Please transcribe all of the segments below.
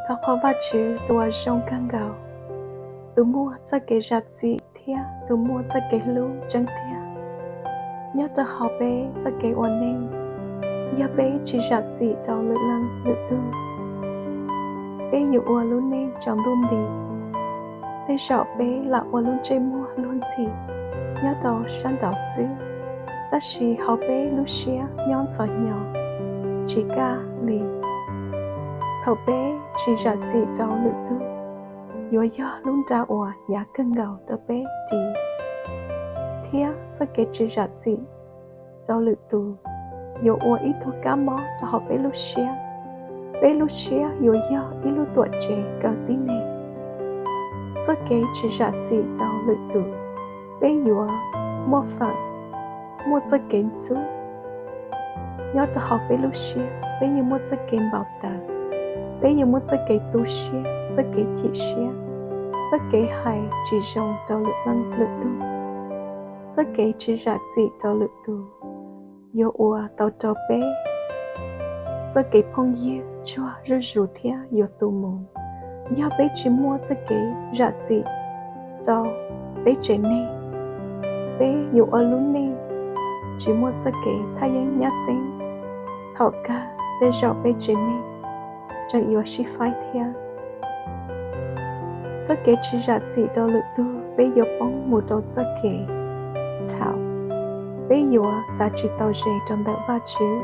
Thov qhuas Vajtswv tus uas zoo kawg nkaus, tus muaj txoj kev zam txim thiab tus muaj txoj kev hlub tseeb tiag. Nyob rau hauv peb txoj kev ua neej, yog peb tsis zam txim rau lwm leej lwm tug, peb yuav ua lub neej tsaus ntuj nti. Tej zaum peb lam ua lub ntsej muag luag ntxhi nyob rau sab nraud xwb, tab sis hauv peb lub siab nyob ntxhov hnyo tsis kaj li. Thaum peb tsis zam txim rau lwm tug, yuav yog lub nra uas hnyav kawg nkaus rau peb ris, thiab txoj kev tsis zam txim rau lwm tus yuav ua ib tug kab mob rau hauv peb lub siab. Peb lub siab yuav yog ib lub tuam tsev kaw tib neeg. Txoj kev tsis zam txim rau lwm tus, peb yuav muaj feem, muaj txoj kev ntxub nyob rau hauv peb lub siab. Peb yuav muaj txoj kev npau taws, peb yuav muaj txoj kev tu siab, txoj kev chim siab, txoj kev hais tsis zoo rau lwm leej lwm tug. Txoj kev tsis zam txim rau lwm tus yuav ua tau rau peb txoj kev phooj ywg tsuag zuj zus thiab yuav tu mus. Yog peb tsis muaj txoj kev zam txim rau peb tsev neeg, peb yuav ua lub neej tsis muaj txoj kev thaj yeeb nyab xeeb. Thaum kawg tej zaum peb tsev neeg tseem yuav sib faib thiab. Txoj kev tsis zam txim rau lwm tug, peb yuav poob mus rau txoj kev txhaum. Peb yuav txav tsis tau ze rau ntawm Vajtswv.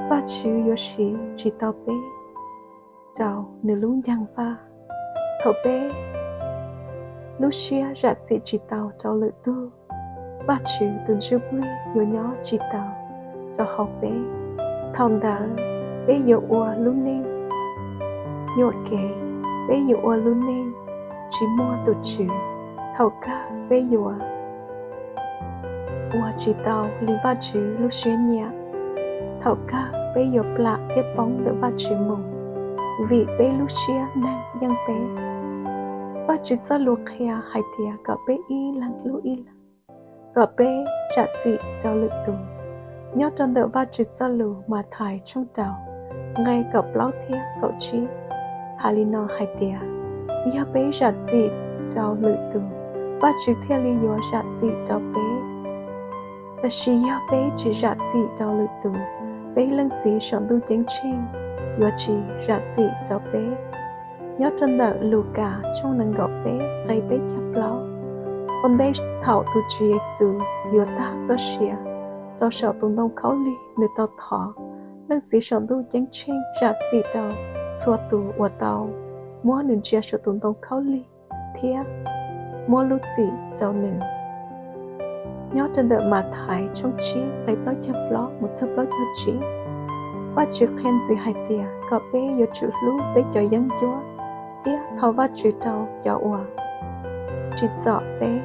Vajtswv yuav siv tsis tau peb rau nws lub nceeg vaj. Thaum peb lub siab zam txim tsis tau rau lwm tug, Vajtswv tus Ntsuj Plig yuav nyob tsis tau rau hauv peb. Thaum ntawd peb yuav ua lub neej yuam kev, peb yuav ua lub neej tsis muaj tus Tswv. Thaum kawg peb yuav ua tsis tau li Vajtswv lub siab nyiam. Thaum kawg peb yuav plam thiab poob ntawm Vajtswv mus, vim peb lub siab neeg yeej peb. Vajtswv txoj lus qhia hais tias kom peb ib leeg hlub ib leeg, kom peb zam txim rau lwm tus. Nyob rau ntawm Vajtswv txoj lus Mathais tshooj rau, nqe kaum plaub thiab kaum tsib hais li no hais tias, yog peb zam txim rau lwm tus, Vajtswv thiaj li yuav zam txim rau peb. Tab sis yog peb tsis zam txim rau lwm tus, peb Leej Txiv Saum Ntuj Ceeb Tsheej yuav tsis zam txim rau peb. Nyob rau ntawm Lukas tshooj nees nkaum peb nqe peb caug plaub, ua ntej thaum tus Tswv Yexus yuav tag txoj sia rau saum tus ntoo khaub lig, nws tau thov Leej Txiv Saum Ntuj Ceeb Tsheej zam txim rau txhua tus uas tau muab nws ntsia saum tus ntoo khaub lig thiab muab lub txim rau nws. Nyob rau ntawm Mathais tshooj tsib nqe plaub caug plaub mus txog plaub caug tsib, Vajtswv qhia ntxiv hais tias kom peb yuav tsum hlub peb cov yeeb ncuab thiab thov Vajtswv rau cov uas tsim txom peb.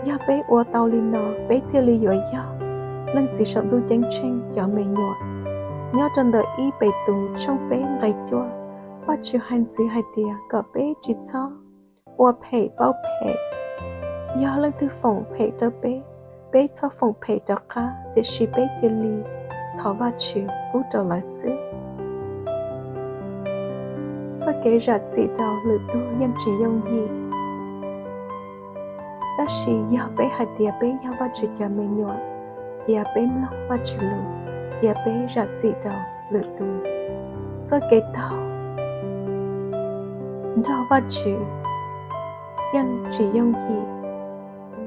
Yog peb ua tau li no, peb thiaj li yuav yog Leej Txiv Saum Ntuj Ceeb Tsheej cov me nyuam. Nyob rau ntawm ib Petus tshooj peb nqe cuaj, Vajtswv hais ntxiv hais tias kom peb tsis txhob ua phem pauj phem. Yog leej twg foom phem rau peb, peb txhob foom phem rov qab, tiam sis peb cia li thov Vajtswv pub rau lawv xwb. Txoj kev zam txim rau lwm tus yeej tsis yooj yim. Tab sis yog peb hais tias peb yog Vajtswv cov me nyuam, cia peb mloog Vajtswv lus, cia peb zam txim rau lwm tus. Txoj kev taug nrog Vajtswv yeej tsis yooj yim.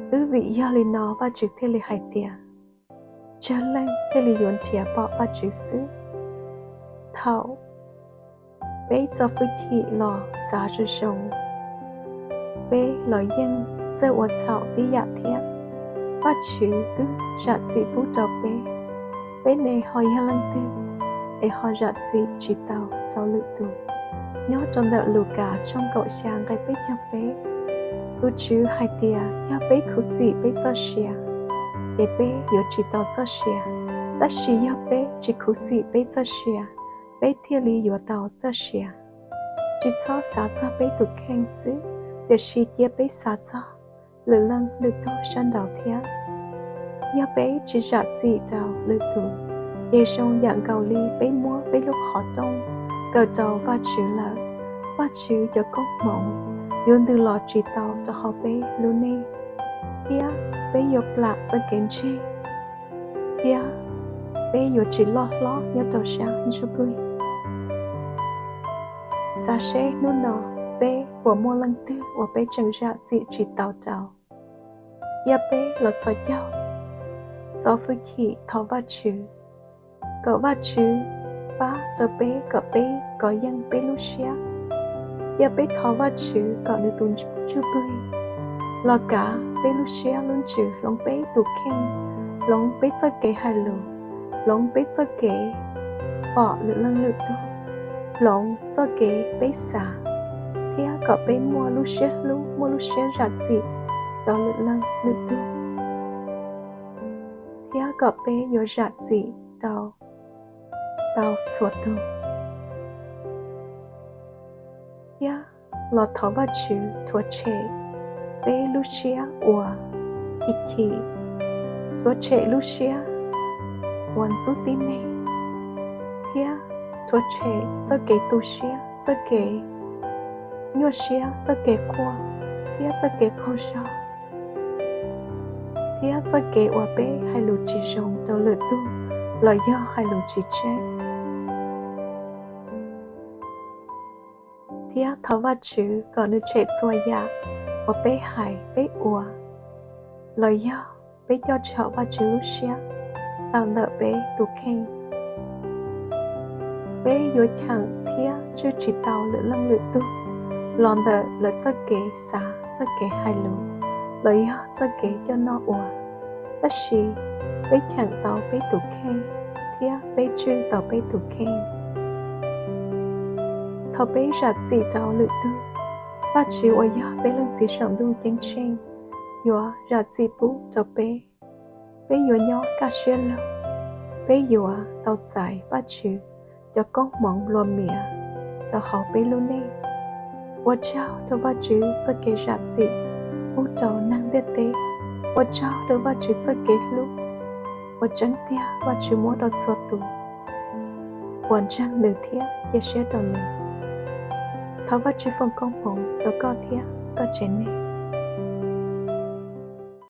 Twb vim yog li no Vajtswv thiaj li hais tias, tsawg leej thiaj li yuav nrhiav pom Vajtswv xwb. Thaum peb txo hwj chim los xav zoo zoo, peb los yeej txawj ua txhaum tib yam thiab. Vajtswv twb zam txim pub rau peb, peb ne ho yog leej twg es ho zam txim tsis tau rau lwm tus? Nyob rau ntawm Lukas tshooj kaum xya nqe peb caug peb, tus Tswv hais tias yog peb khuv xim peb txoj sia, ces peb yuav tsis tau txoj sia. Tab sis yog peb tsis khuv xim peb txoj sia, peb thiaj li yuav tau txoj sia. Tsis txhob xav txog peb tus kheej xwb, tiam sis cia peb xav txog lwm leej lwm tus sab nraud thiab. Yog peb tsis zam txim rau lwm tus, ces zoo yam nkaus li peb muab peb lub qhov rooj kaw rau Vajtswv lawm. Vajtswv cov koob hmoov yuav ntws los tsis tau rau hauv peb lub neej, thiab peb yuav plam txoj kev ntseeg, thiab peb yuav tsis loj hlob nyob rau sab ntsuj plig. Xav seb hnub no peb puas muaj leej twg uas peb tseem zam txim tsis tau rau, thiab peb los txhos caug, txo hwj chim thov Vajtswv, kom Vajtswv pab rau peb kom peb kov yeej peb lub siab, thiab peb thov Vajtswv kom nws tus ntsuj plig los kav peb lub siab lub ntsws, hloov peb tus kheej, hloov peb txoj kev hais lus, hloov peb txoj kev pom lwm leej lwm tus, hloov txoj kev peb xav, thiab kom peb muaj lub siab hlub, muaj lub siab zam txim rau lwm leej lwm tus, thiab kom peb yuav zam txim rau tau txhua tus, thiab los thov Vajtswv rhuav tshem peb lub siab uas chim chim, rhuav tshem lub siab uas ntxub tib neeg, thiab rhuav tshem txoj kev tu siab, txoj kev nyuaj siab, txoj kev quaj, thiab txoj kev qaug zog, thiab txoj kev uas peb hais lus tsis zoo rau lwm tus los yog hais lus tsis tseeb. Thiab thov Vajtswv kom nws tshem txhua yam uas peb hais peb ua los yog peb coj tsis haum Vajtswv lub siab tawm ntawm peb tus kheej. Peb yuav cheem thiab tswj tsis tau lwm leej lwm tus los ntawm lawv txoj kev xav, txoj kev hais lus, los yog txoj kev coj noj ua. Tab sis peb cheem tau peb tus kheej, thiab peb tswj tau peb tus kheej. Thaum peb zam txim rau lwm tus, Vajtswv uas yog peb Leej Txiv Saum Ntuj Ceeb Tsheej yuav zam txim pub rau peb. Peb yuav nyob kaj siab lug, peb yuav tau txais Vajtswv cov koob hmoov luag miav rau hauv peb lub neej. Ua tsaug rau Vajtswv txoj kev zam txim pub rau neeg ntiaj teb. Ua tsaug rau Vajtswv txoj kev hlub uas tseeb tiag Vajtswv muab rau txhua tus uas ntseeg nws thiab cia siab rau nws. Thov Vajtswv foom koob hmoov rau koj thiab koj tsev neeg.